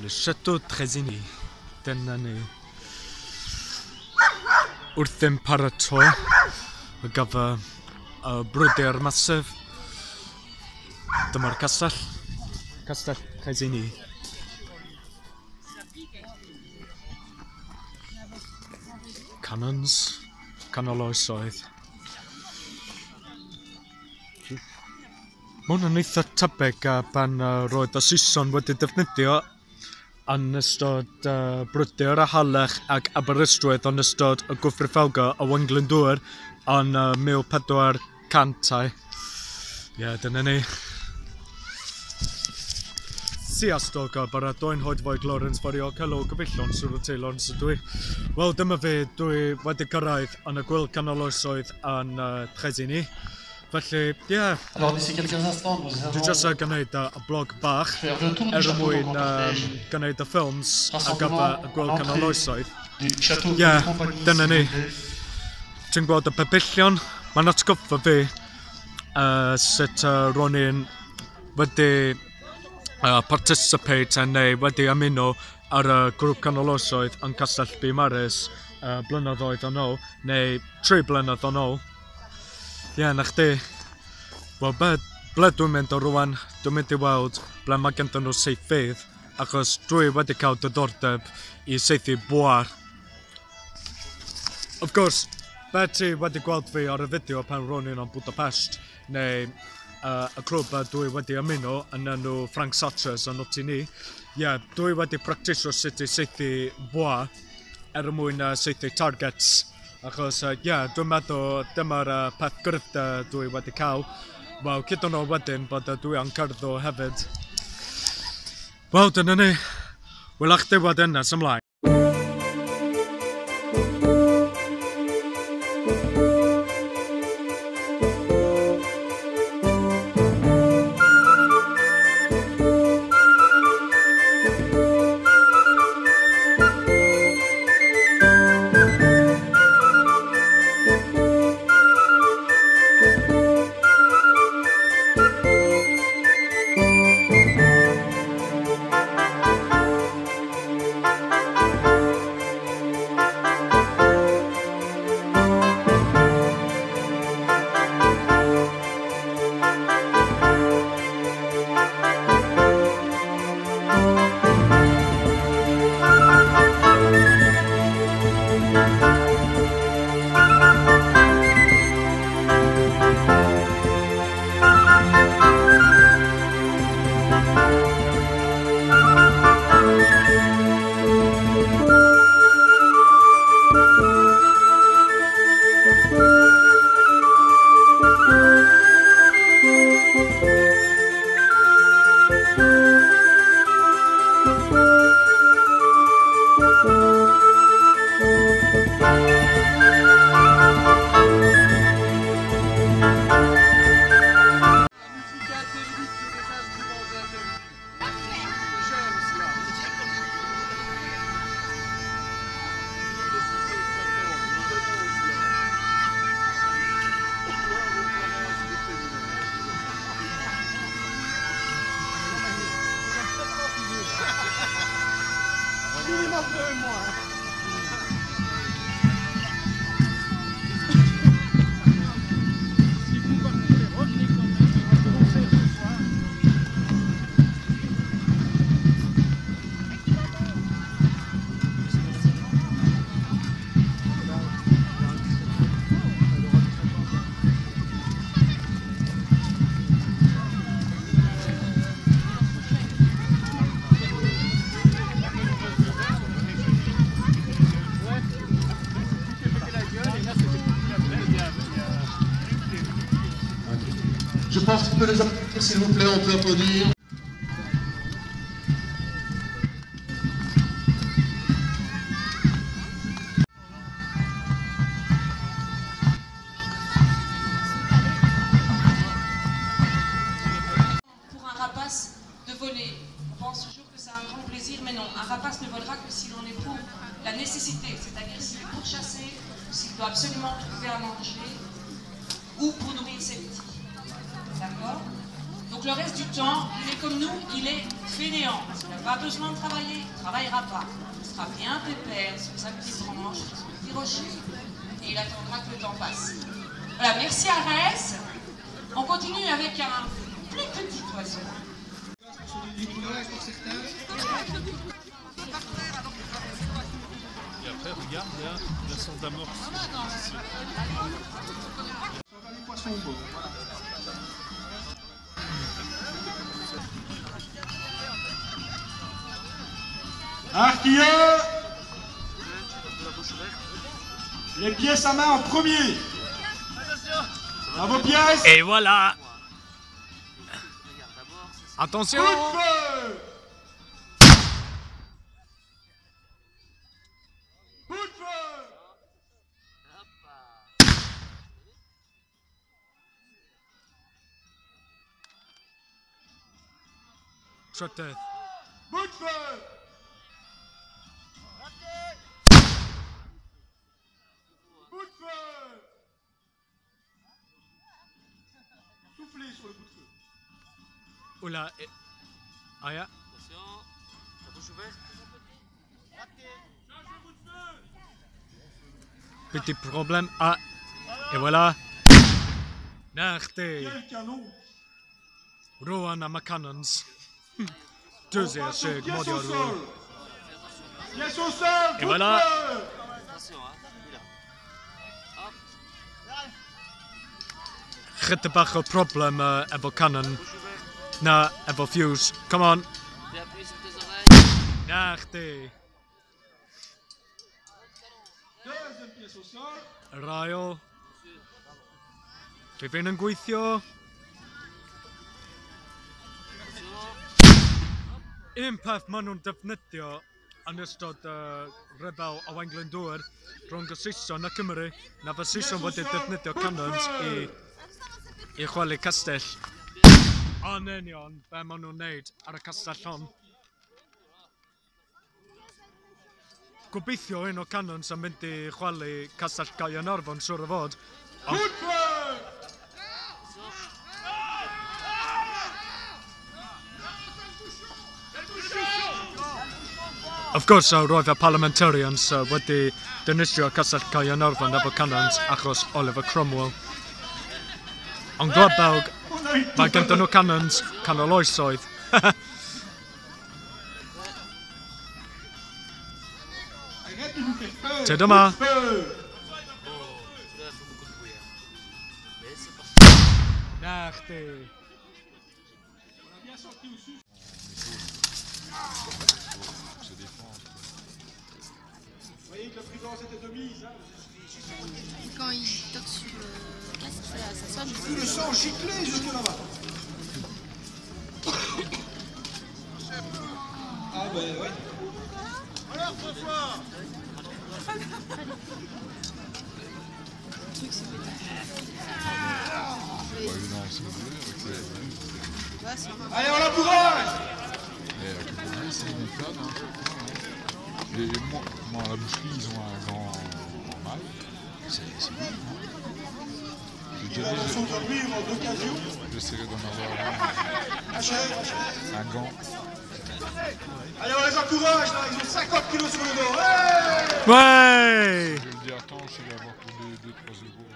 Le Château Trésigny. Dyna ni. Wrth yn paratoi ar gyfer y brwydr massive. Dyma'r castell. Castell Trésigny. Cannons. Canol oesoedd. Mae hwn yn eitha tebyg a pan roedd y Saeson wedi defnyddio yn ystod brwydr a Harlech ac Aberystwyth yn ystod y gwrthryfelgar o Glyndŵr yn 1400au. Ie, yeah, dyna ni. Sziasztok, barátaim, hogy vagy Lawrence vagyok, hello, gyfeillion, Sŵr Taylor ydw i. Wel, dyma fi, dwi wedi cyrraedd yn y gwyl canol oesoedd yn Trésigny. Felly, ie, yeah, Alors d'ici quelques instants, nous dwi allons jyst yn gwneud y blog bach faire le tour du er château mwyn donc en cortège gwneud y ffilms ar gyfer rassemblement y à gwyl canol l'entrée oesoedd. du château Ie, de compagnie, dyna s'il ni. vous plaît. Ti'n gweld y pebyllion? Mae'n atgoffa fi sut ro'n i'n wedi participate neu wedi ymuno ar y grŵp canol oesoedd yn Castell Biwmares blynyddoedd yn ôl, neu 3 blynedd yn ôl. Ie, yeah, na chdi. Wel, ble dwi'n mynd o rwan, dwi'n mynd i weld ble mae gennym nhw saethydd, achos dwi wedi cael diddordeb i saethu bwa. Of course, be ti wedi gweld fi ar y fideo pan ro'n i'n yn Budapest, neu y clwb a dwi wedi ymuno yn enw Frank Satres yn Ottignies. Ie, yeah, dwi wedi practisio sut i saethu bwa er mwyn saethu targets. Achos, ie, yeah, dwi'n meddwl dyma'r peth gryfder dwi wedi cael. Wel, cyd o'n wedyn bod dwi yn cerddo hefyd. Wel, dyna ni. Wela chdi wedyn nes ymlaen. Je pense qu'on peut les applaudir, s'il vous plaît, on peut applaudir. Pour un rapace de voler, on pense toujours que c'est un grand plaisir, mais non, un rapace ne volera que s'il en éprouve la nécessité, c'est-à-dire s'il est pourchassé, ou s'il doit absolument trouver à manger, ou pour nourrir ses petits. D'accord? Donc le le reste du temps, il est comme nous, il est fainéant. Il n'a pas besoin de travailler, il ne travaillera pas. Il sera bien pépère sur sa petite branche, sur son petit rocher, et il attendra que le temps passe. Voilà, merci Arès. On continue avec un plus petit oiseau. Et après, regarde, il y a la sorte d'amorce ici. Artilleur, les pièces à main en premier. À vos pièces. Et voilà. Attention. Coup de feu. Coup de feu. Trydydd. Coup de feu. Coup de feu. Soufflez sur le coup de feu. Oula. Ah ja. Attention, la bouche ouverte. Petit problème. Ah, et voilà. Na chdi. Quel canon. Rwan am y cannons. Deuxième cheg, Pièce modio au sol. Pièce au sol. Et voilà. Attention, hein. Là. Hop. Chydig bach o problem efo cannon. Na, efo fuse. Come on. Appuie sur tes oreilles. Na chdi. Deuxième pièce au sol. Yr ail. Fe fe'n yn gweithio. Un peth maen nhw'n defnyddio yn ystod rhyfel Owain Glyndŵr rhwng y Saeson a Cymru, na fy Saeson wedi defnyddio cannons i chwalu castell. Yn union be maen nhw'n neud ar y castell hon. Gobeithio un o cannons yn mynd i chwalu castell Gaernarfon, siŵr o fod. Coup de feu. Of course, roedd y parliamentarians wedi dinistrio castell Caernarfon efo cannons achos Oliver Cromwell. Ond Gwlad Belg, mae ganddyn nhw cannons canol oesoedd. Arrête de nous faire peur. Tyd yma. Coup de feu. Bon, celui-là fait beaucoup de bruit. Hein. Mais c'est parti. Na chdi. On a bien senti au-dessus. Se défendre. Vous voyez que la prudence était de mise. Hein. Quand il toque sur le casque, ça sonne. J'ai vu le sang gicler jusque là-bas. Ah ben ouais. Alors François. Le truc c'est pété. C'est pas évident à se lever avec les... Allez, on l'encourage. Et la compagnie, c'est une flamme, hein. Et moi, à la boucherie, ils ont un gant en maille. C'est bon, hein. J'ai déjà dit, j'essaierai d'en avoir un gant. Allez, on les encourage, là, ils ont 50 kilos sur le dos. Hey ouais. Je me dis, attends, je vais avoir pour 2-3 euros.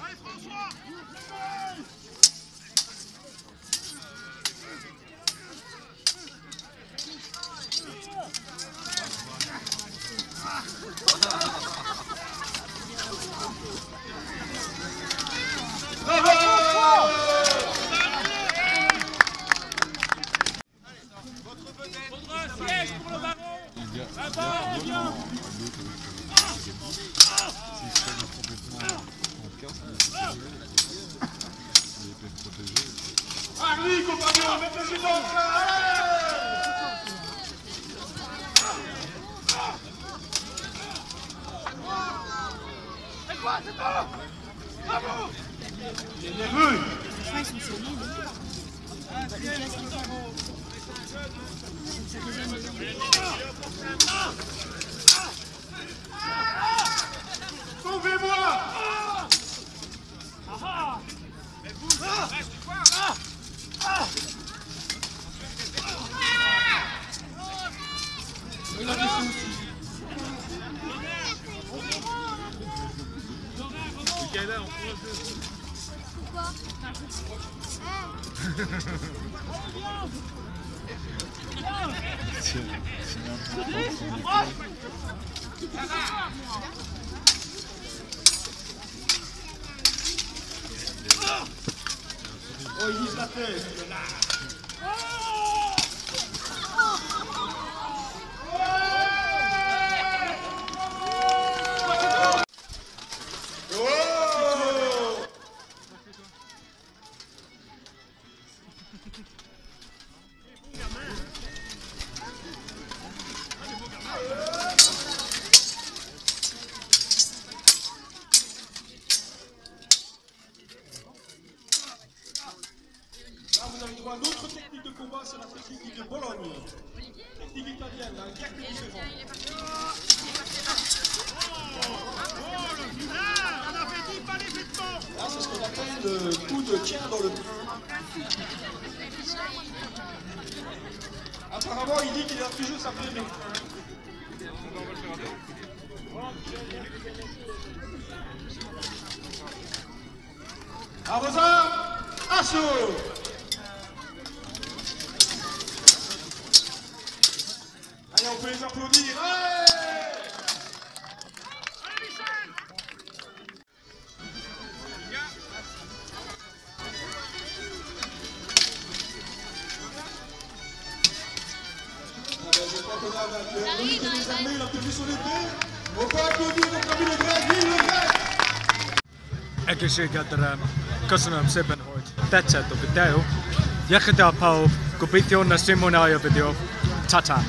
Allez, François. Allez, compagnon, mettez les dans le train, allez. C'est quoi, c'est toi? Bravo. Il est nerveux. Ils sont solides. Le casque est fort. Ça résonne bien. Sauvez-moi. Oh, il vise la tête. Là, vous avez droit à une autre technique de combat, c'est la technique de Bologne. Technique italienne, un guerre différent. Là, c'est ce qu'on appelle le coup de tien dans le... Apparemment, il dit qu'il a toujours sa plaie. À vos armes, assaut! Allez, on peut les applaudir. Allez, allez Michel! Ah ben, je crois qu'on a un vainqueur. Les armées, il a tenu son épée. On peut applaudir notre ami le grec, vive le grec! Eglusigiad köszönöm szépen, hogy tetszett a videó. Iechyd da pawb, gobeithio nes i mwynhau y fideo. Ta-ta!